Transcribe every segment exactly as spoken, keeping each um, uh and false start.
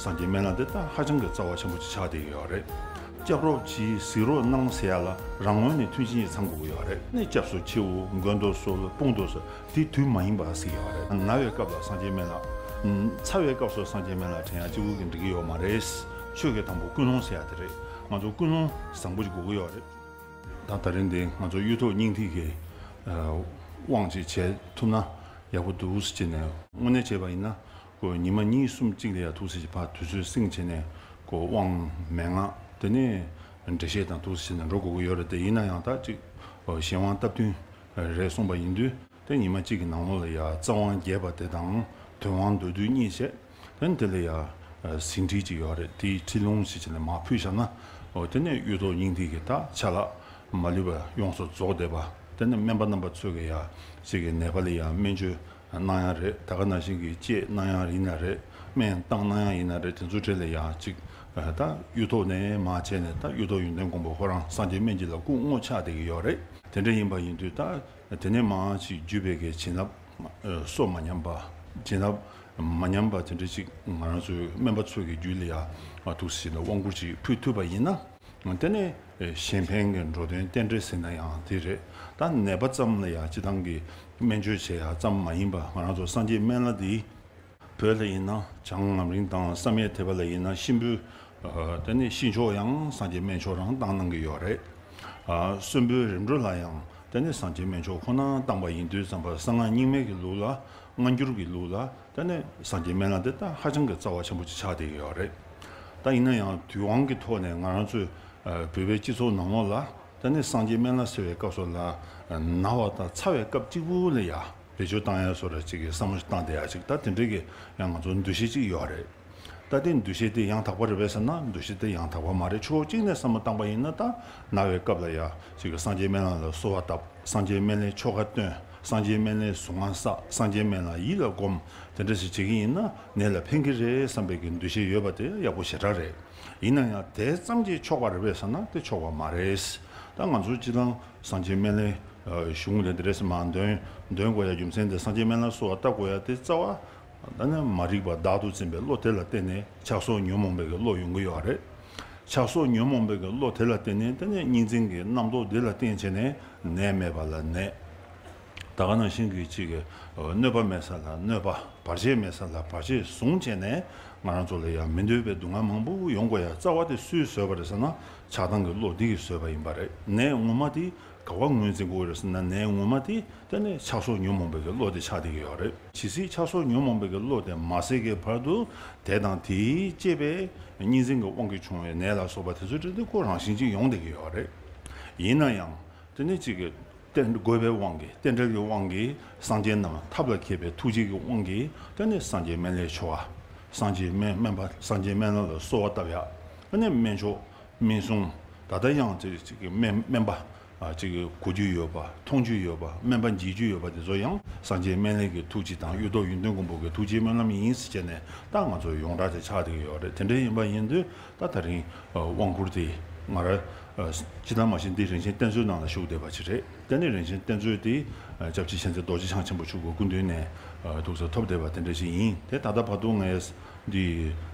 སངས་རྒྱས་སྨན་བླ་དེ་ད་ཧ་ཅང་གི་རྩ་བ་ཆེན་པོ་ཅིག་ཆགས་བསྡད་ཀྱི་ཡོད་རེད། སྐྱབས་རོགས་གྱིས་གཟིགས་རོགས་གནང་ཟེར་ཡ་ལ་རང་ངོས་ནས་མཐུན་རྐྱེན་ཅིག་ཚང་དགོས་ཀྱི་ཡོད་རེད། ནས་སྐྱབས་སུ་མཆིའོ། མགོན་དུ་གསོལ། དཔུང་དུ་གསོལ། དེ་དུས་མ་ཡིན་པ་ཟེར་ཡོད་རེད། ན་བའི་སྐབས་ལ་སངས་རྒྱས་སྨན་བླ། ཚ་བའི་སྐབས་སུ་སངས་རྒྱས་སྨན་བླ་དྲན་ཡ་གཅིག་པུ་གིས་འགྲིག་གི་ཡོད་མ་རེད། ཆོས་ཀྱི་དང་པོ་ཀུན་སློང་ཟེར་ཡ་དེ་རེད། ང་ཚོ་ཀུན་སློང་བཟང་པོ་ཅིག་དགོས་ཀྱི་ཡོད་རེད། ད་ད་རིང་འདི་ང་ཚོ་གཡུ་ཐོག་སྙིང་ཐིག་གི་ཨ་དབང་ཅིག་བྱེད་ཐུབ་ན་ཡག་པོ་འདུག་ཟེར་བྱས་ནས། དངོས་གནས་བྱས་པ་ཡིན་ན་ཁོ་ཉི་མ་གཉིས་གསུམ་གཅིག་ལ་ཡ་ཐུགས་སྲས་ཀྱི་ཕར་དུས་ཚོད་བསྲིངས་བྱས་ནས་ཁོ་དབང་མན་ངག་དེ་ནས་འགྲེལ་བཤད་དང་ཐུགས་སྲས་བྱས་ནས་འགྲོ་དགོས་ཀྱི་ཡོད་རེད་དེ། ཡིན་ན་ཡང་ད་ཅིག་གཞན་དབང་སྟབས་བསྟུན་རེད་གསུངས་པ་ཡིན་དུས། དེ་ཉི་མ་གཅིག་གི་ནང་ལོགས་ལ་ཡ་རྩ་དབང་རྒྱས་པ་དེ་དང་དོན་དབང་མདོར་བསྡུས་གཉིས་བྱས། དེ་ནས་དེ་ལ་ཡ་ཟིན་བྲིས་ཅིག་ཡོད་རེད། དེའི་ཁྲིད་ལུང་ཞིག་བྱས་ནས་མར་ཕུལ་བཞག་ན། འོ་དེ་ནས་གཡུ་ཐོག་སྙིང་ཐིག་གི་ད་ཆ་ལག་མ་ལུས་པ་ཡོངས་སུ་རྫོགས་བསྡད་པ། དེ་ནས་སྨན་པ་རྣམ་པ་ཚོས་ཀྱི་ཡ་ཅིག་གི་ནད་པ་ལ་ཡ་སྨན་བཅོས་གནང་ཡ་རེད། ད་ག་ནང་བཞིན་གྱི་དཔྱད་གནང་ཡ་ཡིན་ན་རེད། སྨན་བཏང་གནང་ཡ་ཡིན་ན་རེད། དེ་ཚོ་གྲས་ལ་ཡ་ཅིག་ད་གཡུ་ཐོག་ནས་མར་བྱས་ནས་ད་གཡུ་ཐོག་ཡོན་ཏན་མགོན་པོ་ཁོ་རང་སངས་རྒྱས་སྨན་གྱི་ལ་སྐུ་ངོ་ཆགས་བསྡད་ཀྱི་ཡོད་རེད། དེ་འདྲ་ཡིན་པ་ཡིན་དུས་ད། དེ་ནས་མར་ཅིག་བརྒྱུད་པའི་གི་བྱིན་རླབས་ཨ་གསོ་མ་ཉམས་པ། བྱིན་རླབས་མ་ཉམས་པ་དེ་འདྲ་ཅིག་ང་རང་ཚོའི་སྨན་པ་ཚོ་གི་རྒྱུད་ལ་ཡ་ཐུགས་སྲས་ལ་དབང་བསྐུར་ཅིག་ཕུལ་ཐུབ་པ་ཡིན་ན། དེ་ནས་གཞན་ཕན་གྱི་འགྲོ་དོན་རྟེན་འབྲེལ་ཟེར་ན་ཡང་དེ་རེད། ད་ནད་པ་ཙམ་ལ་ཡ་སྤྱི་བཏང་གི་སྨན་བཅོས་བྱེད་ཡ་ཙམ་མ་ཡིན་པ། ང་རང་ཚོ་སངས་རྒྱས་སྨན་བླ་འདི། བོད་ལ་ཡིན་ན་བྱང་ངམ་རིང་དང་བསམ་ཡས་དེ་པ་ལ་ཡིན་ན་གཤིན་པོའི་ཨ་དེ་ནས་གཤིན་ཆོག་ཡང་སངས་རྒྱས་སྨན་ཆོག་རང་བཏང་གནང་གི་ཡོད་རེད། ཨ་གསོན་པོའི་རིམ་གྲོ་ལ་ཡང་དེ་ནས་སངས་རྒྱས་སྨན་ཆོག་ཁོ་ན་བཏང་པ་ཡིན་དུས་ཙམ་པ་གསང་སྔགས་རྙིང་མའི་གི་ལུགས་ལ། སྔ་འགྱུར་གྱི་ལུགས་ལ་དེ་ནས་སངས་རྒྱས་སྨན་བླ་འདི་ད་ཧ་ཅང་གི་རྩ་བ་ཆེན་པོ་ཅིག་ཆགས་བསྡད་ཀྱི་ཡོད་རེད། ད་ཡིན་ན་ཡང་དུས་དབང་གི་ཐོག་ནས་ང་རང་ཚོའི་ཨ་བོད་པའི་སྤྱི་ཚོགས་ནང་ལོགས་ལ། ད་ནི་སངས་རྒྱས་སྨན་བླ་ཟེར་བའི་སྐབས་སུ་ལ་ན་བ་དང་ཚ་བའི་སྐབས་གཅིག་པུ་ལ་ཡ་བེད་སྤྱོད་བཏང་ཡ་བཟོ་འདྲ་ཅིག་གི་བསམ་བློ་ཞིག་བཏང་བསྡད་ཡ་ཅིག་ད་དེ་འདྲའི་གི་ཡང་ང་ཚོ་འདུ་ཤེས་ཅིག་ཡོད་རེད། ད་དེ་འདུ་ཤེས་དེ་ཡང་དག་པ་རེད་པས་ཟེར་ན་འདུ་ཤེས་དེ་ཡང་དག་པ་མ་རེད། ཕྱོགས་གཅིག་ནས་བསམ་བློ་བཏང་པ་ཡིན་ན་ད་ན་བའི་སྐབས་ལ་ཡ་ཅིག་གི་སངས་རྒྱས་སྨན་བླ་ལ་གསོལ་བ་བཏབ། སངས་རྒྱས་སྨན་བླའི་ཆོ་ག་བཏོན། སངས་རྒྱས་སྨན་བླའི་གཟུངས་སྔགས་བསགས། སངས་རྒྱས་སྨན་བླ་ཡིད་ལ་སྒོམ། དེ་འདྲ་ཞིག་བྱེད་ཀྱི་ཡིན་ན་ནད་ལ་ཕན་གྱི་རེད་བསམ་པའི་གི་འདུ་ཤེས་ཡོད་པ་དེ་ཡག་པོ་ཞེ་དྲག་རེད། ཡིན་ན་ཡང་དེ་ཙམ་གྱིས་ཆོག་པ་རེད་པས་ཟེར་ན་དེ་ཆོག་པ་མ་རེད། ད་ང་ཚོ་སྤྱི་བཏང་སངས་རྒྱས་སྨན་བླའི་གཞུང་ལས་འདི་རེད་ཟེར་མ་འདོན་འདོན་དགོས་ཡ་རྒྱུ་མཚན་དེ་སངས་རྒྱས་སྨན་བླ་གསོལ་བ་བཏབ་དགོས་ཡ་དེ་རྩ་བ། ད་ནི་མ་རིག་པ་བདག་ཏུ་འཛིན་པའི་བློ་དེ་ལ་བརྟེན་ནས་ཆགས་སོགས་ཉོན་མོངས་པའི་གི་བློ་ཡོང་གི་ཡོད་རེད། ཆགས་སོགས་ཉོན་མོངས་པའི་གི་བློ་དེ་ལ་བརྟེན་ནས་དེ་ནས་གཉིས་འཛིན་གྱི་རྣམ་རྟོག་འདི་ལ་བརྟེན་བྱས་ནས་ནད་མེད་པ་ལ་ནད། ད་ག་ནང་བཞིན་གྱི་གཅིག་གི་གནོད་པ་མེད་ས་ལ་གནོད་པ། བར་ཆད་མེད་ས་ལ་བར་ཆད་བཟུང་བྱས་ནས་ང་རང་ཚོ་ལ་ཡང་མི་འདོད་པའི་སྡུག་བསྔལ་མང་པོ་ཡོང་དགོས་ཡ་རྩ་བ་དེ་སུས་བཟོས་པ་རེད་ཟེར་ན་ཆགས་སྡང་གི་བློ་འདི་གིས་བཟོས་པ་ཡིན་པ་རེད། ནད་ངོ་མ་དེ་ག་བ་ངོས་འཛིན་དགོས་རེད་ཟེར་ན་ནད་ངོ་མ་དེ་དེ་ནས་ཆགས་སོགས་ཉོན་མོངས་པའི་གི་བློ་དེ་ཆགས་བསྡད་ཀྱི་ཡོད་རེད། ཇི་སྲིད་ཆགས་སོགས་ཉོན་མོངས་པའི་གི་བློ་དེ་མ་ཟད་ཀྱི་བར་དུ་དེ་དང་དེའི་བཅས་པའི་གཉིས་འཛིན་གྱི་དབང་གིས་བྱུང་བའི་ནད་ལ་སོགས་པ་དེ་ཚོ་འདྲ་དེ་ཁོ་རང་བཞིན་གྱིས་ཡོང་བསྡད་ཀྱི་ཡོད་རེད། ཡིན་ན་ཡང་། དེ་ནས་གཅིག་གི་རྟེན་དགོས་པའི་དབང་གིས་རྟེན་འབྲེལ་གྱི་དབང་གིས་སངས་རྒྱས་རྣམས་ཐབས་ལ་མཁས་པའི་ཐུགས་རྗེ་གི་དབང་གིས་དེ་ནས་སངས་རྒྱས་སྨན་བླའི་ཆོ་ག། སངས་རྒྱས་སྨན་སྨན་པ་སངས་རྒྱས་སྨན་བླ་ལ་གསོལ་བ་བཏབ་ཡ། དེ་ནས་སྨན་མཆོག་སྨན་སྲུང་། ད་ལྟ་ཡང་དེ་གཅིག་གི་སྨན་སྨན་པ་ཨ་གཅིག་གི་གོ་རྒྱུ་ཡོད་པ་མཐོང་རྒྱུ་ཡོད་པ་སྨན་པ་མཇལ་རྒྱུ་ཡོད་པ་དེ་ཚོ་ཡང་སངས་རྒྱས་སྨན་བླའི་གི་ཐུགས་རྗེ་དང་གཡུ་ཐོག་ཡོན་ཏན་མགོན་པོ་གི་ཐུགས་རྗེ་སྨོན་ལམ་ཡིན་ཟེར་བྱས་ནས་ད་ང་ཚོ་ཡོངས་གྲགས་དེ་ཆགས་བསྡད་ཀྱི་ཡོད་རེད། དེ་འདྲ་ཡིན་པ་ཡིན་དུས། ད་ད་རིང་དབང་བསྐུར་དེ་ང་རང་སྤྱི་བཏང་མ་བྱན་འདི་རིན་ཆེན་གཏེར་མཛོད་ནང་ལ་བཞུགས་བསྡད་པ་ཅིག་རེད། དེ་ནས་རིན་ཆེན་གཏེར་མཛོད་དེ་སྐྱབས་རྗེ་མཁྱེན་བརྩེ་རྡོ་རྗེ་འཆང་ཆེན་པོ་མཆོག་གི་སྐུ་མདུན་ནས་ཐུགས་གསོ་ཐོབ་བསྡད་པ་དེ་འདྲ་ཞིག་ཡིན། དེ་ད་ལྟ་བར་དུ་ངས་འདི་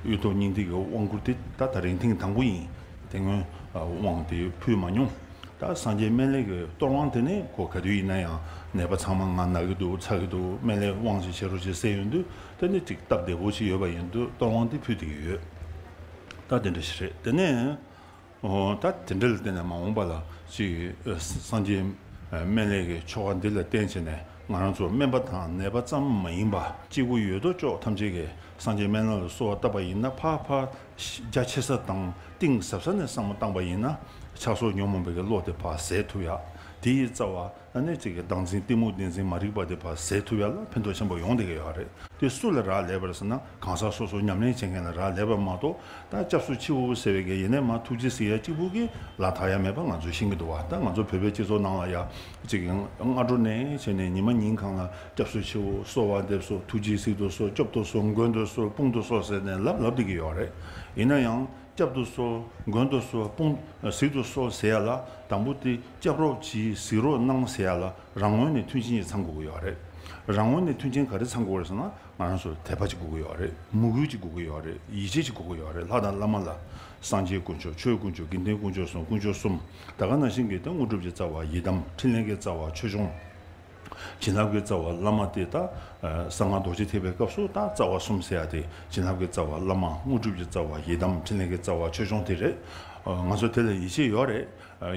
གཡུ་ཐོག་སྙིང་ཐིག་གི་དབང་བསྐུར་དེ་ད་ད་རིང་ཐེངས་དང་པོ་ཡིན། དེ་སྔོན་དབང་དེ་ཕུལ་མ་མྱོང་། ད་སངས་རྒྱས་སྨན་བླའི་གི་གཏོར་དབང་དེ་ནི་ཁོ་ག་དུས་ཡིན་ན་ཡང་ནད་པ་ཚང་མ་ང་ན་གི་འདུག་ཚ་གི་འདུག་སྨན་བླའི་དབང་ཞིག་བྱེད་རོགས་ཞེས་ཟེར་ཡོང་དུས་དེ་ནི་ཅིག་སྟབས་བདེ་པོ་ཞིག་ཡོད་པ་ཡིན་དུས་གཏོར་དབང་དེ་ཕུལ་བསྡད་ཀྱི་ཡོད། ད་དེ་འདྲ་ཞིག་རེད། དེ་ནས་ཨོ་ད་དེ་འདྲ་ལ་བརྟེན་ནས་མ་འོངས་པ་ལ་ཅིག་སངས་རྒྱས་སྨན་བླའི་གི་ཆོ་ག་འདི་ལ་བརྟེན་བྱས་ནས་ང་རང་ཚོ་སྨན་པ་དང་ནད་པ་ཙམ་མ་ཡིན་པ་སྐྱེ་དགུ་ཡོད་དོ་ཅོག་ཐམས་ཅད་ཀྱིས་སངས་རྒྱས་སྨན་བླ་ལ་གསོལ་བ་བཏབ་པ་ཡིན་ན་ཕར་ཕར། རྒྱ་ཆེ་ས་དང་གཏིང་ཟབ་ས་ནས་བསམ་བློ་བཏང་པ་ཡིན་ན་ཆགས་སོགས་ཉོན་མོངས་པའི་གི་བློ་དེ་ཕར་ཟད་ཐུབ་ཡ། དེ་ཡི་རྩ་བ་ཨ་ནེ་གཅིག་གི་བདག་འཛིན་གཏི་མུག་བདེན་འཛིན་མ་རིག་པ་དེ་ཕར་ཟད་ཐུབ་ཡ་ལ་ཕན་ཐོགས་ཆེན་པོ་ཡོང་བསྡད་ཀྱི་ཡོད་རེད། དེ་སུ་ལ་རག་ལས་པ་རེད་ཟེར་ན་གང་ཟག་སོ་སོ་ཉམས་ལེན་བྱེད་མཁན་ལ་རག་ལས་པ་མ་གཏོགས་ད་སྐྱབས་སུ་མཆིའོ་ཟེར་བའི་གི་ཡེ་ནས་མ་ཐུགས་རྗེ་ཟེར་ཡ་གཅིག་པུ་གི་ལ་ཐག་ཡ་མེད་པ་ང་ཚོས་ཤེས་ཀྱི་འདུག་བ། ད་ང་ཚོ་བོད་པའི་སྤྱི་ཚོགས་ནང་ལ་ཡ་གཅིག་གི་སྔ་དྲོ་ནས་བྱས་ནས་ཉི་མ་ཉིན་གང་ལ། སྐྱབས་སུ་མཆིའོ། གསོལ་བ་འདེབས་སོ། ཐུགས་རྗེས་གཟིགས་དུ་གསོལ། སྐྱོབ་ཏུ་གསོལ། མགོན་དུ་གསོལ། དཔུང་དུ་གསོལ་ཟེར་ནས་ལབ་ལབ་བསྡད་ཀྱི་ཡོད་རེད། ཡིན་ན་ཡང་སྐྱབས་སུ་གསོལ། མགོན་དུ་གསོལ། དཔུང་གཟིགས་དུ་གསོལ་ཟེར་ཡ་ལ་དང་པོ་དེ་སྐྱབས་རོགས་གྱིས་གཟིགས་རོགས་གནང་ཟེར་ཡ་ལ་རང་ངོས་ནས་མཐུན་རྐྱེན་ཅིག་ཚང་དགོས་ཀྱི་ཡོད་རེད། རང་ངོས་ནས་མཐུན་རྐྱེན་ག་རེ་ཚང་དགོས་རེད་ཟེར་ན། ང་རང་ཚོར་དད་པ་ཅིག་དགོས་ཀྱི་ཡོད་རེད། མོས་གུས་ཅིག་དགོས་ཀྱི་ཡོད་རེད། ཡིད་ཆེས་ཅིག་དགོས་ཀྱི་ཡོད་རེད། ལྷ་དང་བླ་མ་ལ། སངས་རྒྱས་དཀོན་མཆོག་ཆོས་དཀོན་མཆོག་དགེ་འདུན་དཀོན་མཆོག་གསུམ། ད་ག་ནང་བཞིན་གྱི་དེ་དངོས་གྲུབ་ཀྱི་རྩ་བ་ཡི་དམ། འཕྲིན་ལས་ཀྱི་རྩ་བ་ཆོས་སྐྱོང་། བྱིན་རླབས་ཀྱི་རྩ་བ་བླ་མ་སྟེ། ད་གསང་སྔགས་རྡོ་རྗེ་ཐེག་པའི་སྐབས་སུ་ད་རྩ་བ་གསུམ་ཟེར་ཡ་དེ། བྱིན་རླབས་ཀྱི་རྩ་བ་བླ་མ། དངོས་གྲུབ་ཀྱི་རྩ་བ་ཡི་དམ། འཕྲིན་ལས་ཀྱི་རྩ་བ་ཆོས་སྐྱོང་དེ་རེད། ང་ཚོ་དེ་ལ་ཡིད་ཆེས་ཡོད་རེད།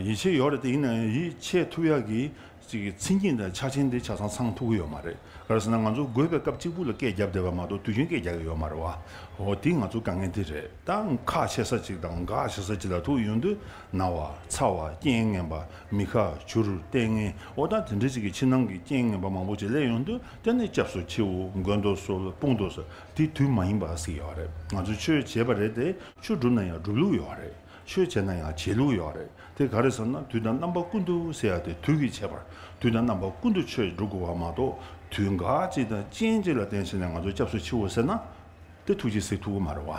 ཡིད་ཆེས་ཡོད་རེད་དེ། ཡིན་ན་ཡང་ཡིད་ཆེས་ཐུབ་ཡ་གི་ཅིག་གི་མཚན་ཉིད་དང་ཆ་རྐྱེན་དེ་ཆ་ཚང་ཚང་ཐུབ་ཀྱི་ཡོད་མ་རེད། ག་རེ་ཟེར་ན། ང་ཚོ་དགོས་པའི་སྐབས་གཅིག་པུ་ལ་སྐད་རྒྱབ་བསྡད་པ་མ་གཏོགས་དུས་རྒྱུན་སྐད་རྒྱག་གི་ཡོད་མ་རེད་བ། འོ་དེ་ང་ཚོ་དཀའ་ངལ་དེ་རེད། ད་ཁག་ཆེ་ས་ཅིག་དང་འགག་ཆེ་ས་ཅིག་ལ་ཐུག་ཡོང་དུས། ན་བ། ཚ་བ། རྐྱེན་ངན་པ། མི་ཁ་འགྱུར། ལྟས་ངན། འོ་ད་དེ་འདྲ་ཅིག་གི་ཕྱི་ནང་གི་རྐྱེན་ངན་པ་མང་པོ་ཅིག་སླེབས་ཡོང་དུས། དེ་ནས་སྐྱབས་སུ་མཆིའོ། མགོན་དུ་གསོལ། དཔུང་དུ་གསོལ། དེ་དུས་མ་ཡིན་པ་ཟེར་ཡོད་རེད། ང་ཚོ་ཆོས་བྱས་པ་རེད་དེ། ཆོས་སྒྲུབ་ན་ཡང་སྒྲུབ་ལུགས་ཡོད་རེད། ཆོས་བྱས་ན་ཡང་བྱེད་ལུགས་ཡོད་རེད། དེ་ག་རེ་ཟེར་ན། དུས་དང་རྣམ་པ་ཀུན་ཏུ་ཟེར་ཡ་དེ་དུས་ཀྱི་ཁྱད་པར། དུས་དང་རྣམ་པ་ཀུན་ཏུ་ཆོས་སྒྲུབ་དགོས་པ་མ་གཏོགས། དུས་འགའ་ཅིག་དང་རྐྱེན་ཅིག་ལ་བརྟེན་བྱས་ནས་ང་ཚོ་སྐྱབས་སུ་མཆིའོ་ཟེར་ན། དེ་ཐུགས་རྗེས་གཟིགས་ཐུབ་ཀྱི་མ་རེད་བ།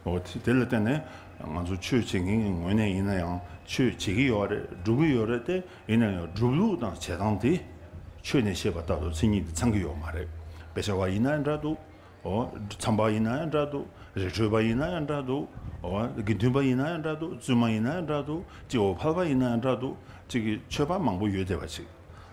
འོ་དེ་དེ་ལ་བརྟེན་ནས་ང་ཚོ་ཆོས་བྱེད་མཁན་གྱི་ངོས་ནས་ཡིན་ན་ཡང་། ཆོས་བྱེད་ཀྱི་ཡོད་རེད། སྒྲུབ་ཀྱི་ཡོད་རེད་དེ། ཡིན་ན་ཡང་སྒྲུབ་ལུགས་དང་བྱེད་སྟངས་དེ་ཆོས་ནས་བཤད་པ་ལྟར་དུ་མཚན་ཉིད་དེ་ཚང་གི་ཡོད་མ་རེད། དཔེ་ཆ་བ་ཡིན་ན་ཡང་འདྲ་འདུག་འོ། མཚམས་པ་ཡིན་ན་ཡང་འདྲ་འདུག་རི་ཁྲོད་པ་ཡིན་ན་ཡང་འདྲ་འདུག་འོ། དགེ་འདུན་པ་ཡིན་ན་ཡང་འདྲ་འདུག་རྫུན་མ་ཡིན་ན་ཡང་འདྲ་འདུག་སྐྱེ་བོ་ཕལ་པ་ཡིན་ན་ཡང་འདྲ་འདུག་ཅིག་གི་ཆོས་པ་མང་པོ་ཡོད་བསྡད་པ་ཅིག་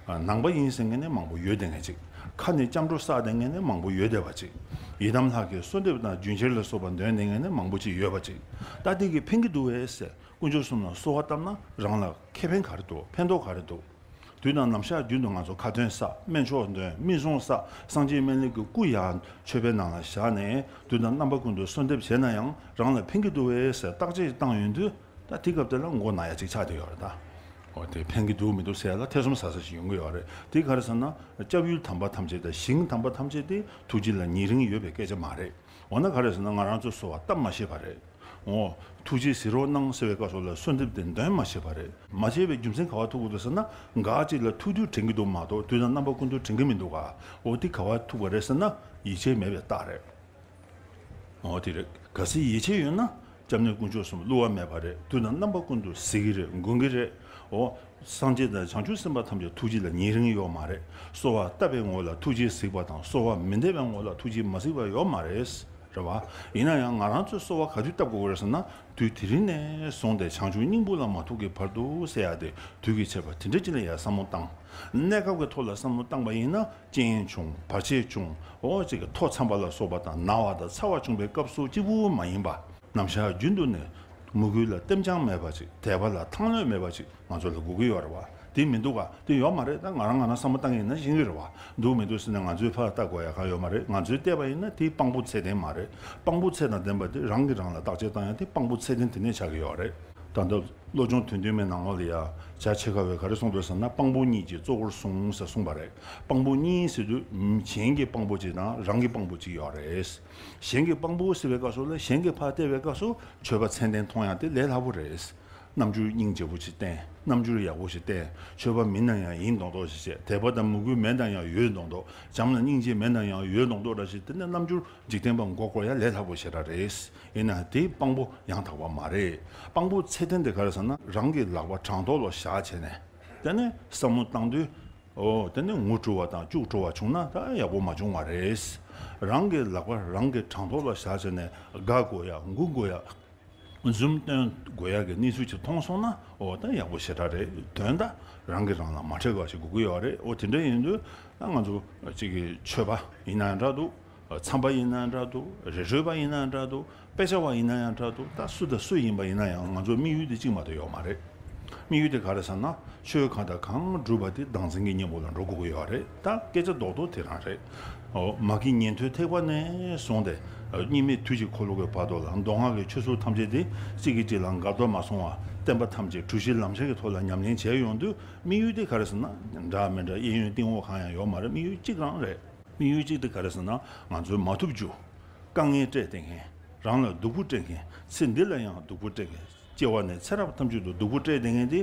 ནང་པ་ཡིན་ཟེར་མཁན་ནི་མང་པོ་ཡོད་བསྡད་མཁན་ཅིག་ཁ་ནས་སྐྱབས་འགྲོ་བསགས་བསྡད་མཁན་ནི་མང་པོ་ཡོད་བསྡད་པ་ཅིག་ཡི་དམ་ལྷ་གི་གསོལ་འདེབས་དང་རྒྱུན་ཁྱེར་ལ་སོགས་པ་འདོན་བསྡད་མཁན་ནི་མང་པོ་ཅིག་ཡོད་པ་ཅིག་ད་དེ་གིས་ཕན་གྱི་འདུག་བས་ཟེར། དཀོན་མཆོག་གསུམ་ལ་གསོལ་བ་བཏབ་ན་རང་ལ་ཁེ་ཕན་ག་རེ་འདུག་ཕན་ཐོགས་ག་རེ་འདུག་དུས་དང་ནམ་ཞག་རྒྱུན་དུ་ང་ཚོ་ཁ་ཏོན་བསགས། སྨན་མཆོག་འདོན། སྨན་གཞུང་བསགས། སངས་རྒྱས་སྨན་བླའི་གི་སྐུ་ཡང་མཆོད་པའི་ནང་ལ་བཞག་ནས། དུས་དང་རྣམ་པ་ཀུན་ཏུ་གསོལ་འདེབས་བྱས་ན་ཡང་རང་ལ་ཕན་གྱི་འདུག་བས་ཟེར་བརྟག་དཔྱད་བཏང་ཡོང་དུས། ད་དེ་སྐབས་དེ་ལ་མགོ་ན་ཡ་ཅིག་ཆགས་བསྡད་ཡོད་རེད་ད། འོ་དེ་ཕན་གྱི་འདུག་མི་འདུག་ཟེར་ཡ་ལ་ཐེ་ཚོམ་ཟ་ས་ཞིག་ཡོང་གི་ཡོད་རེད། དེ་ག་རེ་ཟེར་ན། སྐྱབས་ཡུལ་དམ་པ་ཐམས་ཅད་དང་ཞིང་དམ་པ་ཐམས་ཅད་དེ་ཐུགས་རྗེ་ལ་ཉེ་རིང་ཡོད་པའི་སྐད་ཆ་མ་རེད། འོ་ན་ག་རེ་ཟེར་ན། ང་རང་ཚོས་གསོལ་བ་བཏབ་མ་ཤེས་པ་རེད། འོ། ཐུགས་རྗེས་གཟིགས་རོགས་གནང་ཟེར་བའི་སྐབས་སུ་ལ་གསོལ་འདེབས་དེ་འདོན་མ་ཤེས་པ་རེད། མ་བྱས་པའི་རྒྱུ་མཚན་ག་པར་ཐུག་གི་འདུག་ཟེར་ན། འགའ་ཅིག་ལ་ཐུག་དུས་དྲན་གྱི་འདུག་མ་གཏོགས་དུས་དང་རྣམ་པ་ཀུན་ཏུ་དྲན་གྱི་མི་འདུག་ག་འོ་དེ་ག་པར་ཐུག་པ་རེད་ཟེར་ན། ཡིད་ཆེས་མེད་པའི་རྟགས་རེད། འོ་དེ་རེད། གལ་སྲིད་ཡིད་ཆེས་ཡོད་ན། སྐྱབས་གནས་དཀོན་མཆོག་གསུམ་བསླུ་བ་མེད་པ་རེད། དུས་དང་རྣམ་པ་ཀུན་ཏུ་གཟིགས་ཀྱི་རེད། མགོན་གྱི་རེད། འོ། སངས་རྒྱས་དང་བྱང་ཆུབ་སེམས་དཔའ་ཐམས་ཅད་ཐུགས་རྗེ་ལ་ཉེ་རིང་ཡོད་མ་རེད། གསོལ་བ་བཏབ་པའི་ངོ་ལ་ཐུགས་རྗེས་གཟིགས་པ་དང་། གསོལ་བ་མི་འདེབས་པའི་ངོ་ལ་ཐུགས་རྗེས་མ་གཟིགས་པ་ཡོད་མ་རེད། རེད་བ། ཡིན་ན་ཡང་ང་རང་ཚོས་གསོལ་བ་ག་དུས་བཏབ་དགོས་རེད་ཟེར་ན། དུས་དེ་རིང་ནས་བཟུང་སྟེ་བྱང་ཆུབ་སྙིང་པོ་ལ་མ་ཐུག་གི་བར་དུ་ཟེར་ཡ་དེ། དུས་ཀྱི་ཁྱད་པར་དེ་འདྲ་ཅིག་ལ་ཡ་བསམ་བློ་བཏང་། གནས་སྐབས་ཀྱི་ཐོག་ལ་བསམ་བློ་བཏང་པ་ཡིན་ན། རྐྱེན་བྱུང་། བར་ཆད་བྱུང་། འོ་ཅིག་གི་མཐོ་འཚམ་པ་ལ་སོགས་པ་དང་ན་བ་དང་ཚ་བ་བྱུང་བའི་སྐབས་སུ་གཅིག་པུ་མ་ཡིན་པ། ནམ་ཞག་རྒྱུན་དུ་ནས་མོས་གུས་ལ་ལྟེམ་རྐྱང་མེད་པ་ཅིག་དད་པ་ལ་ཐང་ལྷོད་མེད་པ་ཅིག་ང་ཚོ་ལ་དགོས་ཀྱི་ཡོད་རེད་བ། དེ་མི་འདུག་ག་དེ་ཡོད་མ་རེད། ད་ང་རང་ང་རང་བསམ་བློ་བཏང་ཡིན་ན་ཤེས་ཀྱི་རེད་བ། འདུག་མི་འདུག་ཟེར་ནས་ང་ཚོས་ཕར་ལྟ་དགོས་ཡ་གང་ཡོད་མ་རེད། ང་ཚོས་བལྟས་པ་ཡིན་ན་དེ་དཔང་པོ་ཚད་ལྡན་མ་རེད། དཔང་པོ་ཚད་དང་ལྡན་པ་དེ་རང་གིས་རང་ལ་བརྟག་དཔྱད་བཏང་ཡ་དེ་དཔང་པོ་ཚད་ལྡན་དེ་ནས་ཆགས་ཀྱི་ཡོད་རེད། ད་ལྟ་བློ་སྦྱོང་དོན་བདུན་མའི་ནང་ལོགས་ལ་ཡ། བྱ་ཆེ་ཁ་བས་ག་རེ་གསུངས་འདུག་ཟེར་ན། དཔང་པོ་གཉིས་ཀྱིས་གཙོ་བོར་བཟུང་ཟེར་གསུངས་པ་རེད། དཔང་པོ་གཉིས་ཟེར་དུས་གཞན་གྱི་དཔང་པོ་གཅིག་དང་རང་གི་དཔང་པོ་གཅིག་ཡོད་རེད། གཞན་གྱི་དཔང་པོ་ཟེར་བའི་སྐབས་སུ་ལ། གཞན་གྱི་ཕར་བལྟས་པའི་སྐབས་སུ་ཆོས་པ་མཚན་ལྡན་མཐོང་ཡ་དེ་ལས་སླ་པོ་རེད། རྣམ་འགྱུར་སྙིང་རྗེ་པོ་ཞིག་བསྟན། རྣམ་འགྱུར་ཡག་པོ་ཞིག་བསྟན། ཆོས་པ་མིན་ན་ཡང་ཡིན་མདོག་མདོག་ཞིག་བྱས། དད་པ་དང་མོས་གུས་མེད་ན་ཡང་ཡོད་མདོག་མདོག་བྱམས་ལ་སྙིང་རྗེ་མེད་ན་ཡང་ཡོད་མདོག་མདོག་འདྲ་ཞིག་དེ་ནས་རྣམ་འགྱུར་འཇིག་རྟེན་པ་མགོ་སྐོར་ཡ་ལས་སླ་པོ་ཞེ་དྲག་རེད། ཡིན་ན་དེའི་དཔང་པོ་ཡང་དག་པ་མ་རེད། དཔང་པོ་ཚད་ལྡན་དེ་ག་རེ་ཟེར་ན། རང་གི་ལག་པ་དྲང་ཐོག་ལ་བཞག་བྱས་ནས། དེ་ནས་བསམ་བློ་བཏང་དུས། འོ། དེ་ནས་ངུ་བྲོ་བ་དང་སྐྱུག་བྲོ་བ་བྱུང་ན་ད་ཡག་པོ་མ་བྱུང་བ་རེད། རང་གི་ལག་པ་རང་གི་དྲང་ཐོག་ལ་བཞག་བྱས་ནས། དགའ་དགོས་ཡ། མགུ་དགོས་ཡ། འཛུམ་སྟོན་དགོས་ཡ་གི་གནས་ཚུལ་ཅིག་མཐོང་སོང་ན། འོ་ད་ཡག་པོ་ཞེ་དྲག་རེད། དོན་དག་རང་གིས་རང་ལ་མ་འཕྲད་པ་ཞིག་དགོས་ཀྱི་ཡོད་རེད། འོ་དེ་འདྲ་ཡིན་དུས་ད་ང་ཚོ་གཅིག་གི་ཆོས་པ་ཡིན་ན་འདྲ་འདུག་མཚམས་པ་ཡིན་ན་འདྲ་འདུག་རི་ཁྲོད་པ་ཡིན་ན་འདྲ་འདུག་དཔེ་ཆ་བ་ཡིན་ན་ཡང་འདྲ་འདུག་ད་སུ་དང་སུ་ཡིན་པ་ཡིན་ན་ཡང་། ང་ཚོ་དམིགས་ཡུལ་དེ་གཅིག་མ་གཏོགས་ཡོད་མ་རེད། དམིགས་ཡུལ་དེ་ག་རེ་ཟེར་ན། ཆོས་གང་དང་གང་བསྒྲུབས་པ་དེ་བདག་འཛིན་གྱི་གཉེན་པོ་ལ་འགྲོ་དགོས་ཀྱི་ཡོད་རེད། ད་སྐད་ཆ་རྡོག་རྡོག་དེ་རང་རེད། འོ། མ་གི་ཉན་ཐོས་ཐེག་པ་ནས་བཟུང་སྟེ། གཉིས་མེད་དུས་ཀྱི་འཁོར་ལོ་གི་བར་དུ་ལ་མདོ་སྔགས་ཀྱི་ཆོས་ཚུལ་ཐམས་ཅད་དེ་གཅིག་གིས་གཅིག་ལ་འགལ་ཟླ་མ་སོང་བ། བསྟན་པ་ཐམས་ཅད་གྲུ་བཞི་ལམ་བྱེད་ཀྱི་ཐོག་ལ་ཉམས་ལེན་བྱས་ཡོང་དུས། དམིགས་ཡུལ་དེ་ག་རེ་ཟེར་ན། འདྲ་མི་འདྲ་གཡས་གཡོན་སྟེང་འོག་གང་ཡང་ཡོད་མ་རེད། དམིགས་ཡུལ་གཅིག་རང་རེད། དམིགས་ཡུལ་གཅིག་དེ་ག་རེ་ཟེར་ན། ང་ཚོས་མ་ཐུབ་རྒྱུ། དཀའ་ངལ་སྤྲད་བསྡད་མཁན། རང་ལ་སྡུག་པོ་སྤྲད་མཁན། ཚེ་འདི་ལ་ཡང་སྡུག་པོ་སྤྲད་མཁན། སྐྱེ་བ་ནས་ཚེ་རབས་ཐམས་ཅད་དུ་སྡུག་པོ་སྤྲད་བསྡད་མཁན་དེ་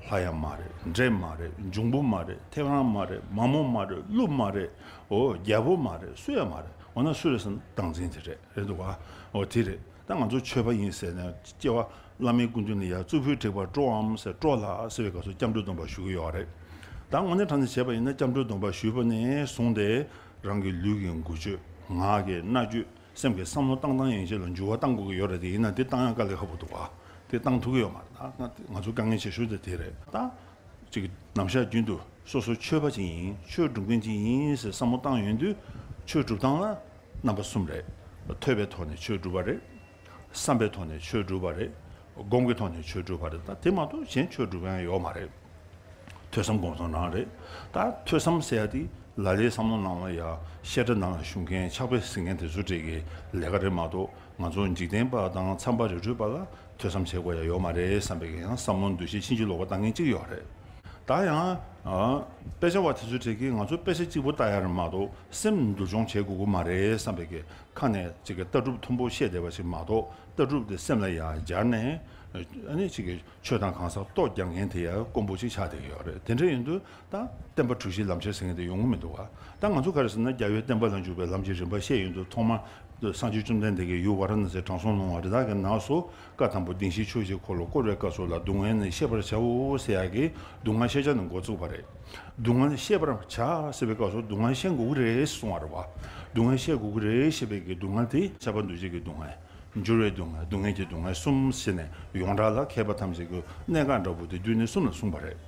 ལྷ་ཡང་མ་རེད། འདྲེ་མ་རེད། འབྱུང་པོ་མ་རེད། ཐེའུ་རང་མ་རེད། མ་མོ་མ་རེད། ཀླུ་མ་རེད། འོ། རྒྱལ་པོ་མ་རེད། སུ་ཡང་མ་རེད། འོ་ན་སུ་རེད་ཟེར་ན། བདག་འཛིན་དེ་རེད། རེད་འདུག་ག་འོ་དེ་རེད། ད་ང་ཚོ་ཆོས་པ་ཡིན་ཟེར་ནས་སྐྱེ་བ་བླ་མའི་སྐུ་མདུན་ལ་ཡ། གཙུག་ཕུད་བྲེགས་པར་སྤྲོའམ་ཟེར། སྤྲོ་ལགས་ཟེར་བའི་སྐབས་སུ་སྐྱབས་འགྲོ་སྡོམ་པ་ཞུ་གི་ཡོད་རེད། ད་དངོས་གནས་དྲང་གནས་བྱས་པ་ཡིན་ན། སྐྱབས་འགྲོའི་སྡོམ་པ་ཞུས་པ་ནས་བཟུང་སྟེ་རང་གི་ལུས་ཀྱི་འགུལ་སྐྱོད། ངག་གི་སྨྲ་བརྗོད། སེམས་ཀྱི་བསམ་བློ་བཏང་སྟངས་ཡན་ཆད་ལ་འགྱུར་བ་གཏང་དགོས་ཀྱི་ཡོད་རེད་དེ། ཡིན་ན་དེ་བཏང་ཡག་དཀའ་ལས་ཁག་པོ་འདུག་བ། དེ་བཏང་ཐུབ་ཀྱི་ཡོད་མ་རེད། ད་ང་ང་ཚོ་དཀའ་ངལ་ཆེ་ཤོས་དེ་དེ་རེད། ད་ཅིག་ནམ་ཞག་རྒྱུན་དུ་སོ་སོ་ཆོས་པ་ཅིག་ཡིན། ཆོས་སྒྲུབ་མཁན་ཅིག་ཡིན་ཟེར་བསམ་བློ་བཏང་ཡོང་དུས། ཆོས་སྒྲུབ་སྟངས་ལ་རྣམ་པ་གསུམ་རེད། ཐོས་པའི་ཐོག་ནས་ཆོས་སྒྲུབ་པ་རེད། བསམ་པའི་ཐོག་ནས་ཆོས་སྒྲུབ་པ་རེད། སྒོམ་གྱི་ཐོག་ནས་ཆོས་སྒྲུབ་པ་རེད། ད་དེ་མ་གཏོགས་གཞན་ཆོས་སྒྲུབ་མཁན་ཡོད་མ་རེད། ཐོས་བསམ་སྒོམ་གསུམ་རང་རེད། ད་ཐོས་བསམ་ཟེར་ཡ་དེ་ལ་ལའི་བསམ་བློ་ནང་ལ་ཡ་བཤད་གྲྭ་ནང་ལ་བཞུགས་མཁན་ཕྱག་དཔེ་གཟིགས་མཁན་དེ་ཚོ་གྲས་ཀྱི་ལས་ཀ་རེད་མ་གཏོགས། ང་ཚོ་འཇིག་རྟེན་པ་དང་མཚམས་པ་རི་ཁྲོད་པ་ལ་ཐོས་བསམ་བྱེད་དགོས་ཡ་ཡོད་མ་རེད་བསམ་པའི་གི་ཡང་བསམ་བློ་འདུ་ཤེས་ཕྱིན་ཅི་ལོག་པ་བཏང་མཁན་གཅིག་ཡོད་རེད། ད་ཡང་ཨ་དཔེ་ཆ་བ་དེ་ཚོ་གྲས་ཀྱིས་ང་ཚོ་དཔེ་ཆ་གཅིག་པུ་ལྟ་ཡ་རེད་མ་གཏོགས། སེམས་འདུལ་སྦྱོང་བྱེད་དགོས་ཀྱི་མ་རེད་བསམ་པའི་གི་ཁ་ནས་ཅིག་གི་ལྟ་གྲུབ་མཐོན་པོ་བཤད་བསྡད་པ་ཞིག་མ་གཏོགས། ལྟ་གྲུབ་དེ་སེམས་ལ་ཡར་སྦྱར་ནས། ཨ་ནི་ཅིག་གི་ཆོས་དང་གང་ཟག་རྟོགས་རྒྱག་མཁན་དེ་ཡང་དཀོན་པོ་ཅིག་ཆགས་བསྡད་ཀྱི་ཡོད་རེད། དེ་འདྲ་ཡིན་དུས་ད་བསྟན་པ་གྲུ་བཞིའི་ལམ་ཁྱེར་ཟེར་མཁན་དེ་ཡོང་གི་མི་འདུག་བ། ད་ང་ཚོ་ག་རེ་ཟེར་ན། རྒྱལ་བའི་བསྟན་པ་ལ་འཇུག་པའི་ལམ་གྱི་རིམ་པ་བཤད་ཡོང་དུས། ཐོག་མར་སངས་རྒྱས་བཅོམ་ལྡན་འདས་ཀྱིས་ཡུལ་ཝཱ་ར་ཎ་སིར་དྲང་སྲོང་ལྷུང་བ་རི་དྭགས་ཀྱིས་ནགས་སུ་བཀའ་དང་པོ་བདེན་བཞིའི་ཆོས་ཀྱི་འཁོར་ལོ་བསྐོར་བའི་སྐབས་སུ་ལ། སྡུག་བསྔལ་ནི་ཤེས་པར་བྱའོ་ཟེར་ཡག་གི་སྡུག་བསྔལ་ཤེས་བྱ་ནས་འགོ་བཙུགས་པ་རེད། སྡུག་བསྔལ་ཤེས་པར་བྱ་ཟེར་བའི་སྐབས་སུ་སྡུག་བསྔལ་ཤེས་དགོས་ཀྱི་རེད་གསུང་བ་རེད་བ། སྡུག་བསྔལ་ཤེས་དགོས་ཀྱི་རེད་ཞེས་པའི་གི་སྡུག་བསྔལ་དེ། ཁྱབ་པ་འདུ་བྱེད་ཀྱི་སྡུག་བསྔལ། འགྱུར་བའི་སྡུག་བསྔལ། སྡུག་བསྔལ་གྱི་སྡུག་བསྔལ་གསུམ་ཟེར་ནས། ཡོངས་གྲགས་ལ་མཁས་པ་ཐམས་ཅད་ཀྱི་གནད་འགག་འདྲ་པོ་དེ་བསྡུས་ནས་གསུམ་ལ་གསུངས་པ་རེད།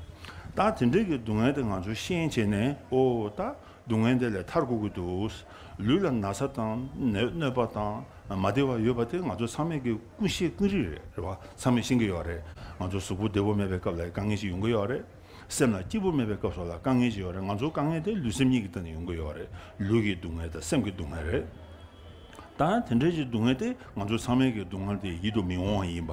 ད་དེ་འདྲའི་གི་སྡུག་བསྔལ་དེ་ང་ཚོ་ཤེས་བྱས་ནས། ཨོ་ད་སྡུག་བསྔལ་དེ་ལས་ཐར་དགོས་ཀྱི་འདུག། ལུས་ལ་ན་ཚ་དང་ནད་གནོད་པ་དང་མ་བདེ་བ་ཡོད་པ་དེ་ང་ཚོ་ཚང་མས་ཀྱི་ཀུན་ཤེས་ཀུན་རིག་རེད། རེད་བ། ཚང་མས་ཤེས་ཀྱི་ཡོད་རེད། ང་ཚོ་གཟུགས་པོ་བདེ་པོ་མེད་པའི་སྐབས་ལ་དཀའ་ངལ་ཞིག་ཡོང་གི་ཡོད་རེད། སེམས་ལ་སྐྱིད་པོ་མེད་པའི་སྐབས་སོགས་ལ་དཀའ་ངལ་ཞིག་ཡོད་རེད། ང་ཚོ་དཀའ་ངལ་དེ་ལུས་སེམས་གཉིས་ཀྱི་སྟེང་ནས་ཡོང་གི་ཡོད་རེད། ལུས་ཀྱི་སྡུག་བསྔལ་དང་སེམས་ཀྱི་སྡུག་བསྔལ་རེད། ད་དེ་འདྲའི་གི་སྡུག་བསྔལ་དེ། ང་ཚོ་ཚང་མའི་གི་སྡུག་བསྔལ་དེ་ཡིད་དུ་མི་འོང་བ་ཡིན་པ།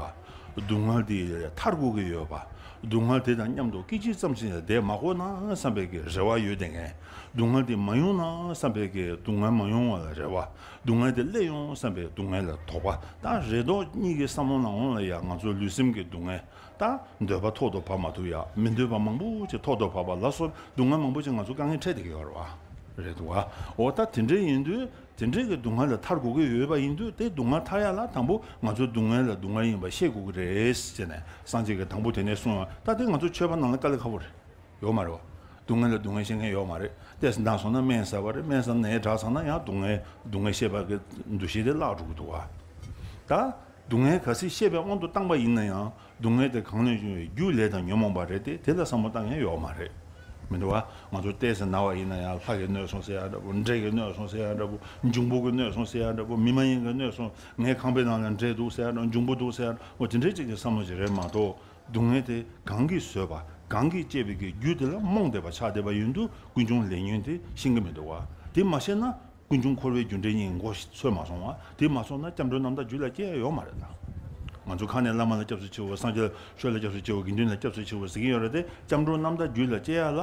སྡུག་བསྔལ་དེ་ཐར་དགོས་ཀྱི་ཡོད་པ། སྡུག་བསྔལ་དེ་དང་མཉམ་དུ་སྐད་ཅིག་ཙམ་ཞིག་བསྡད་མ་དགོས་ན་བསམ་པའི་གི་རེ་བ་ཡོད་བསྡད་མཁན། སྡུག་བསྔལ་དེ་མ་ཡོང་ན་བསམ་པའི་གི་སྡུག་བསྔལ་མ་ཡོང་བ་ལ་རེ་བ། སྡུག་བསྔལ་དེ་སླེབས་ཡོང་བསམ་པའི་སྡུག་བསྔལ་ལ་དོགས་པ། ད་རེ་དོགས་གཉིས་ཀྱི་བསམ་བློ་ནང་ལ་ཡང་ང་ཚོ་ལུས་སེམས་ཀྱི་སྡུག་བསྔལ། ད་འདོད་པ་ཐོག་ཏུ་བབས་མ་ཐུབ་ཡ། མི་འདོད་པ་མང་པོ་ཅིག་ཐོག་ཏུ་བབས་པ་ལ་སོགས་སྡུག་བསྔལ་མང་པོ་ཅིག་ང་ཚོ་དཀའ་ངལ་འཕྲད་བསྡད་ཀྱི་ཡོད་རེད་བ། རེད་འདུག་བ། འོ་ད་དེ་འདྲ་ཡིན་དུས། དེ་འདྲའི་གི་སྡུག་བསྔལ་ལས་ཐར་དགོས་ཀྱི་ཡོད་པ་ཡིན་དུས། དེ་སྡུག་བསྔལ་ཐར་ཡ་ལ་དང་པོ་ང་ཚོ་སྡུག་བསྔལ་ལ་སྡུག་བསྔལ་ཡིན་པ་ཤེས་དགོས་ཀྱི་རེད་ཟེར་ནས། སངས་རྒྱས་ཀྱིས་དང་པོ་དེ་ནས་གསུངས་ཡོད། ད་དེ་ང་ཚོ་ཆོས་པ་ནང་ལ་དཀའ་ལས་ཁག་པོ་རེད། ཡོད་མ་རེད་བ། སྡུག་བསྔལ་ལ་སྡུག་བསྔལ་ཤེས་མཁན་ཡོད་མ་རེད། ཏོག་ཙམ་ན་སོང་ན་སྨན་ཟ་བ་རེད། སྨན་ཟ་ནས་དྲག་ཚར་ན་ཡང་སྡུག་བསྔལ། སྡུག་བསྔལ་ཤེས་པ་གི་འདུ་ཤེས་དེ་བརླག་འགྲོ་གི་འདུག་བ། ད་སྡུག་བསྔལ་གལ་སྲིད་ཤེས་པའི་དབང་དུ་བཏང་པ་ཡིན་ན་ཡང་། སྡུག་བསྔལ་དེ་གང་ནས་བྱུང་བའི་རྒྱུ་ལས་དང་ཉོན་མོངས་པ་རེད་དེ། དེ་ལ་བསམ་བློ་བཏང་མཁན་ཡོད་མ་རེད། མི་འདུག་བ། ང་ཚོ་ཏོག་ཙམ་ན་བ་ཡིན་ན་ཡང་། ལྷ་གིས་གནོད་སོང་ཟེར་ཡ་འདྲ་པོ། འདྲེ་གིས་གནོད་སོང་ཟེར་ཡ་འདྲ་པོ། འབྱུང་པོ་གིས་གནོད་སོང་ཟེར་ཡ་འདྲ་པོ། མི་མ་ཡིན་གྱིས་གནོད་སོང་། ངའི་ཁང་པའི་ནང་ལ་འདྲེ་འདུག་ཟེར་ཡ་འདྲ། འབྱུང་པོ་འདུག་ཟེར་ཡ་འདྲ་པོ། དེ་འདྲའི་ཅིག་གི་བསམ་བློ་ཅིག་རེད་མ་གཏོགས། སྡུག་བསྔལ་དེ་གང་གིས་བཟོས་པ། གང་གིས་བསྐྱེད་པའི་གི་རྒྱུ་དེ་ལ་རྨོངས་བསྡད་པ་ཆགས་བསྡད་པ་ཡིན་དུས། ཀུན་འབྱུང་ལས་ཉོན་དེ་ཤེས་ཀྱི་མི་འདུག་བ། དེ་མ་ཤེས་ན། ཀུན་འབྱུང་འཁོར་བའི་རྒྱུ་འབྲས་གཉིས་མགོ་ཚོས་མ་སོང་བ། དེ་མ་སོང་ན་སྐྱབས་འགྲོའི་རྣམ་དག་རྒྱུད་ལ་སྐྱེ་ཡ་ཡོད་མ་རེད་ད། ང་ཚོ་ཁ་ནས་བླ་མ་ལ་སྐྱབས་སུ་མཆིའོ། སངས་རྒྱས་ཆོས་ལ་སྐྱབས་སུ་མཆིའོ། དགེ་འདུན་ལ་སྐྱབས་སུ་མཆིའོ་ཟེར་གྱི་ཡོད་རེད་དེ། སྐྱབས་འགྲོའི་རྣམ་དག་རྒྱུད་ལ་སྐྱེ་ཡ་ལ།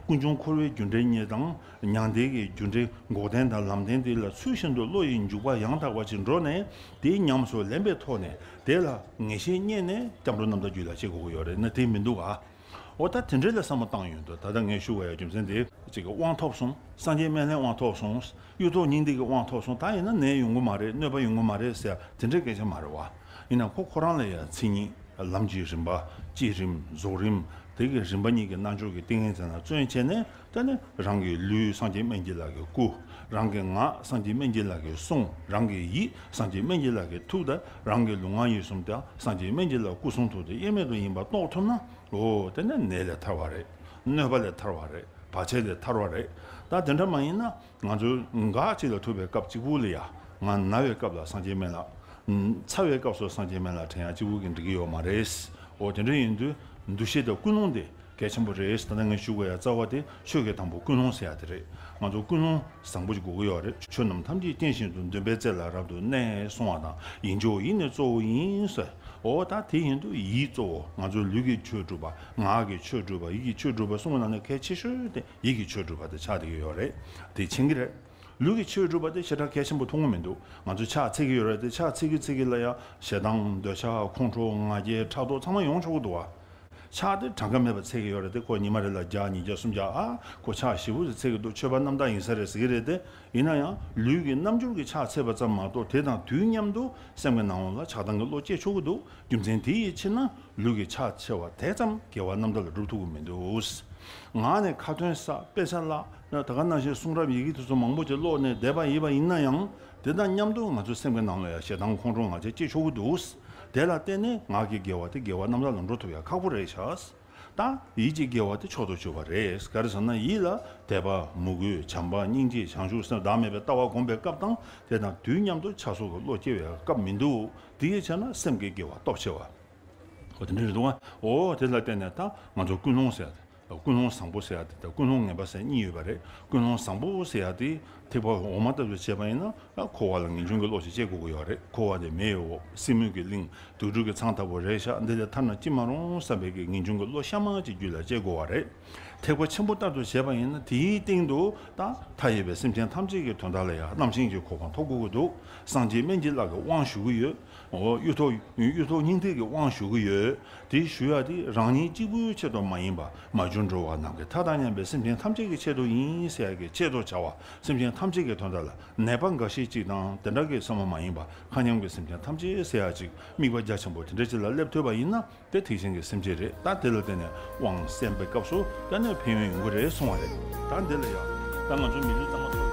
ཀུན་འབྱུང་འཁོར་བའི་རྒྱུ་འབྲས་གཉིས་དང་། མྱང་འདས་ཀྱི་རྒྱུ་འབྲས་འགོག་བདེན་དང་ལམ་བདེན་དེ་ལ་ཚུལ་བཞིན་དུ་བློ་ཡི་འཇུག་པ་ཡང་དག་པ་ཅིག་འགྲོ་ནས། དེ་ཉམས་སུ་ལེན་པའི་ཐོག་ནས། དེ་ལ་ངེས་ཤེས་རྙེད་ནས་སྐྱབས་འགྲོའི་རྣམ་དག་རྒྱུད་ལ་སྐྱེ་དགོས་ཀྱི་ཡོད་རེད་ན། དེ་མི་འདུག་ག། འོ་ད་དེ་འདྲ་ལ་བསམ་བློ་བཏང་ཡོང་དུས། ད་ལྟ་ངས་ཞུ་དགོས་ཡ་རྒྱུ་མཚན་དེ། ཅིག་གི་དབང་ཐོབ་སོང་། སངས་རྒྱས་སྨན་བླའི་དབང་ཐོབ་སོང་། གཡུ་ཐོག་སྙིང་ཐིག་གི་དབང་ཐོབ་སོང་། ད་ཡིན་ན་ནད་ཡོང་གི་མ་རེད། གནོད་པ་ཡོང་གི་མ་རེད་ཟེར་དེ་འདྲའི་སྐད་ཆ་མ་རེད་བ། ཡིན་ན་ཁོ་ཁོ་རང་ལ་ཡ་མཚན་ཉིད། ལམ་གྱི་རིམ་པ། བསྐྱེད་རིམ། རྫོགས་རིམ། དེ་གི་རིམ་པ་གཉིས་ཀྱི་རྣལ་འབྱོར་གྱི་ཏིང་ངེ་འཛིན་ལ་བརྩོན་བྱས་ནས། དེ་ནས་རང་གི་ལུས་སངས་རྒྱས་སྨན་གྱི་བླ་གི་སྐུ། རང་གི་ངག་སངས་རྒྱས་སྨན་གྱི་བླ་གི་གསུང་། རང་གི་ཡིད་སངས་རྒྱས་སྨན་གྱི་བླ་གི་ཐུགས་དང་། རང་གི་ལུས་ངག་ཡིད་གསུམ་དེ་སངས་རྒྱས་སྨན་གྱི་བླ་སྐུ་གསུང་ཐུགས་དང་དབྱེར་མེད་དུ་ཡིན་པ་རྟོགས་ཐུབ་ན། འོ་དེ་ནས་ནད་ལས་ཐར་བ་རེད། གནོད་པ་ལས་ཐར་བ་རེད། བར་ཆད་ལས་ཐར་བ་རེད། ད་དེ་འདྲ་མ་ཡིན་ན། ང་ཚོ་འགག་གཅིག་ལ་ཐུག་པའི་སྐབས་གཅིག་པུ་ལ་ཡ། ང་ན་བའི་སྐབས་ལ་སངས་རྒྱས་སྨན་བླ། ཚ་བའི་སྐབས་སུ་སངས་རྒྱས་སྨན་བླ་དྲན་ཡ་གཅིག་པུ་གིས་འགྲིག་གི་ཡོད་མ་རེད། འོ་དེ་འདྲ་ཡིན་དུས། འདུ་ཤེས་དང་ཀུན་སློང་དེ་གལ་ཆེན་པོ་རེད། ད་ལྟ་ངས་ཞུ་དགོས་ཡ་རྩ་བ་དེ་ཆོས་ཀྱི་དང་པོ་ཀུན་སློང་ཟེར་ཡ་དེ་རེད། ང་ཚོ་ཀུན་སློང་བཟང་པོ་ཞིག་དགོས་ཀྱི་ཡོད་རེད། ཆོས་རྣམས་ཐམས་ཅད་རྐྱེན་བཞིན་དུ། འདུན་པའི་རྩེ་ལ་རབ་ཏུ་གནས་གསུང་བ་དང་། ཡིད་འཇོག་ཡིད་ནི་གཙོ་བོ་ཡིན་ཟེར། འོ་ད་དེ་ཡིན་དུས་ཡིད་གཙོ་བོ། ང་ཚོ་ལུས་ཀྱི་ཆོས་སྒྲུབ་པ། ངག་གི་ཆོས་སྒྲུབ་པ། ཡིད་ཀྱི་ཆོས་སྒྲུབ་པ་གསུམ་གྱི་ནང་ནས་གལ་ཆེ་ཤོས་དེ་ཡིད་ཀྱི་ཆོས་སྒྲུབ་པ་དེ་ཆགས་བསྡད་ཀྱི་ཡོད་རེད། དེ་མཁྱེན་གྱི་རེད། ལུས་ཀྱི་ཆོས་སྒྲུབ་པ་དེ་ཞེ་དྲག་གལ་ཆེན་པོ་མཐོང་གི་མི་འདུག། ང་ཚོ་ཕྱག་འཚལ་གྱི་ཡོད་རེད་དེ། ཕྱག་འཚལ་གྱི་འཚལ་གྱི་ལ་ཡང་ཞེ་སྡང་འདོད་ཆགས་ཁོང་ཁྲོ་ང་རྒྱལ་ཕྲག་དོག་ཚང་མ་ཡོང་ཆོག་གི་འདུག་བ། ཕྱག་དེ་གྲངས་ཀ་མེད་པ་འཚལ་གྱི་ཡོད་རེད་དེ། ཁོ་ཉི་མ་རེ་ལ་བརྒྱ་ཉིས་བརྒྱ་སུམ་བརྒྱ། ཨ་ཁོ་ཕྱག་ཞེ་པོ་ཞིག་འཚལ་གྱི་འདུག། ཆོས་པ་རྣམ་དག་ཡིན་ས་རེད་ཟེར་གྱི་རེད་དེ། ཡིན་ན་ཡང་ལུས་ཀྱི་རྣམ་འགྱུར་གྱི་ཕྱག་འཚལ་བ་ཙམ་མ་གཏོགས། དེ་དང་དུས་མཉམ་དུ་སེམས་ཀྱི་ནང་ལ་ཆགས་སྡང་གི་བློ་སྐྱེ་ཆོག་གི་འདུག། རྒྱུ་མཚན་དེ་ཡི་ཕྱིར་ན། ལུས་ཀྱི་ཕྱག་འཚལ་བ་དེ་ཙམ་དགེ་བ་རྣམ་དག་ལ་སྒྲུབ་ཐུབ་ཀྱི་མི་འདུག། ངག་ནས་ཁ་ཏོན་བསགས། དཔེ་ཆ་བཀླགས། ད་ག་ནང་བཞིན་གསུང་རབ་ཡི་གེ་དེ་ཚོ་མང་པོ་ཅིག་ཀློག་ནས་བསྡད་པ་ཡིན་པ་ཡིན་ན་ཡང་། དེ་དང་མཉམ་དུ་ང་ཚོའི་སེམས་ཀྱི་ནང་ལ་ཡང་ཞེ་སྡང་ཁོང་ཁྲོ་ང་ཚོས་སྐྱེ་ཆོག་གི་འདུག་དེ་ལ་བརྟེན་ནས་ངག་གི་དགེ་བ་དེ་དགེ་བ་རྣམ་དག་ལ་འགྲོ་ཐུབ་ཡ་ཁག་པོ་རེད་ཤག་ད་ཡིད་ཀྱི་དགེ་བ་དེ་མཆོག་ཏུ་གྱུར་པ་རེད། ག་རེ་ཟེར་ན། ཡིད་ལ་དད་པ། མོས་གུས། བྱམས་པ། སྙིང་རྗེ། བྱང་ཆུབ་སེམས། བདག་མེད་པའི་ལྟ་བ་སྒོམ་པའི་སྐབས་དང་། དེ་དང་དུས་མཉམ་དུ་ཆགས་སོགས་ཀྱི་བློ་སྐྱེ་བའི་སྐབས་མི་འདུག་དེའི་ཕྱིར་ན་སེམས་ཀྱི་དགེ་བ་སྟོབས་ཆེ་བ། འོ་དེ་འདྲ་རེད་འདུག་ཨ། འོ་དེ་ལ་བརྟེན་ནས་ད་ང་ཚོ་ཀུན་སློང་ཟེར་ཡ་དེ། ཀུན་སློང་བཟང་པོ་ཟེར་ཡ་དེ་དང་ཀུན་སློང་ངན་པ་ཟེར་གཉིས་ཡོད་པ་རེད། ཀུན་སློང་བཟང་པོ་ཟེར་ཡ་དེ་ཐེག་པ་འོག་མ་ལྟ་བུ་བྱས་པ་ཡིན་ན། འཁོར་བ་ལ་ངེས་འབྱུང་གི་བློ་ཞིག་སྐྱེ་དགོས་ཀྱི་ཡོད་རེད། འཁོར་བ་དེ་མེ་ཡི་འོབས། སྲིན་མོ་གི་གླིང་། དུད་འགྲོ་གི་ཚང་ལྟ་བུ་རེད་ཤག་འདི་ལས་ཐར་ན་ཅི་མ་རུང་བསམ་པའི་གི་ངེས་འབྱུང་གི་བློ་གཤའ་མ་གཅིག་རྒྱུད་ལ་སྐྱེ་དགོས་པ་རེད། ཐེག་པ་ཆེན་པོ་ལྟར་དུ་བྱས་པ་ཡིན་ན། དེའི་སྟེང་དུ་ད་མཐའ་ཡས་པའི་སེམས་ཅན་ཐམས་ཅད་ཀྱི་དོན་དག་ལ་ཡང་རྣམ་མཁྱེན་གྱི་གོ་འཕང་ཐོབ་དགོས་ཀྱི་འདུག་སངས་རྒྱས་སྨན་གྱི་བླ་གི་དབང་ཞུ་གི་ཡོད། འོ་གཡུ་ཐོག་གཡུ་ཐོག་སྙིང་ཐིག་གི་དབང་ཞུ་གི་ཡོད། དེ་ཞུ་ཡ་དེ་རང་ཉིད་གཅིག་པུའི་ཆེད་དུ་མ་ཡིན་པ། མ་གྱུར་འགྲོ་བ་ནམ་མཁའི་མཐའ་དང་མཉམ་པའི་སེམས་ཅན་ཐམས་ཅད་ཀྱི་ཆེད་དུ་ཡིན་ཟེར་ཡ་གི་ཆེད་དུ་བྱ་བ། སེམས་ཅན་ཐམས་ཅད་ཀྱི་དོན་དག་ལ། ནད་པ་འགའ་ཞིག་གཅིག་དང་དེ་འདྲ་གི་བསམ་བློ་མ་ཡིན་པ། མཁའ་མཉམ་གྱི་སེམས་ཅན་ཐམས་ཅད་ཟེར་ཡ་གཅིག་དམིགས་པ་རྒྱ་ཆེན་པོ་དེ་འདྲ་ཅིག་ལ་སླེབས་ཐུབ་པ་ཡིན་ན། དེ་ཐེག་ཆེན་གྱི་སེམས་བསྐྱེད་རེད། ད་དེ་ལ་བརྟེན་ནས་དབང་གསན་པའི་སྐབས་སུ་ད་ནི་ཕན་ཡོན་ཡོང་གི་རེད་གསུངས་པ་རེད། ད་འདི་ལ་ཡང་ད་ང་ཚོ་མི་ལུས་གཙང་མ།